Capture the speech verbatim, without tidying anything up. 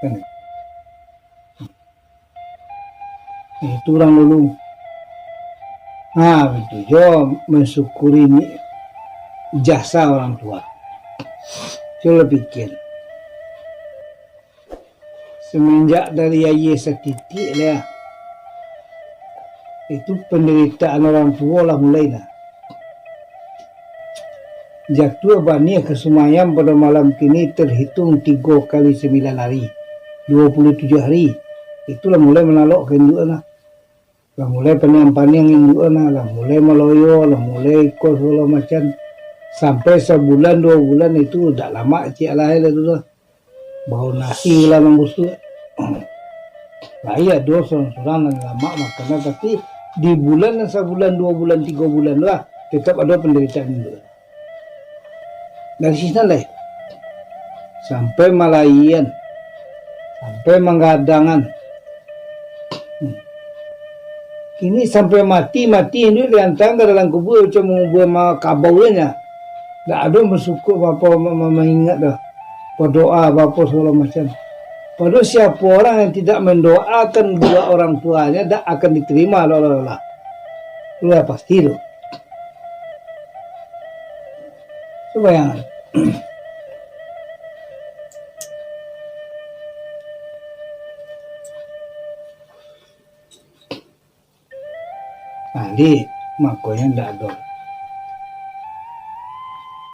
Kan? Itu urang dulu. Ha, itu jo mansyukuri ni jasa urang tua. Cubo pikia. Semenjak dari aia satitik lah, itu pandaritaan urang tuo lah mulai lah. Jatuah baniah ka sumayam pado malam kini terhitung tigo kali sambilan hari, duo puluah tujuah hari. Itulah mulai manalok ka induak lah. Lah mulai paniang-paniang induak lah, lah mulai maloyo, lah mulai iko sagalo macam. Sampai sabulan, duo bulan itu dak lamak ciek lai lah tu lah. Bau nasi lah nan busuak. Lai ado surang-surang nan lamak makan lah, tapi di bulan nan sabulan, duo bulan, tigo bulan tu lah, tetap ado pandaritaan induak. Dari sinan lai, sampai malaian, sampai manggadangan. Hmm. Kini sampai mati, mati induak diantaan ka dalam kubua, macam mangubua ma-, kabau nyo. Dak ado basukuik apo, ma-, ma-, maingat doh, badoa apo sagalo macam. Padahal siapo urang yang tidak mendoakan dua orang tuanya, dak akan diterima oleh Allah. Sudah pasti tu. Cubo bayangkan. Nah, di, makonyo ndak ado.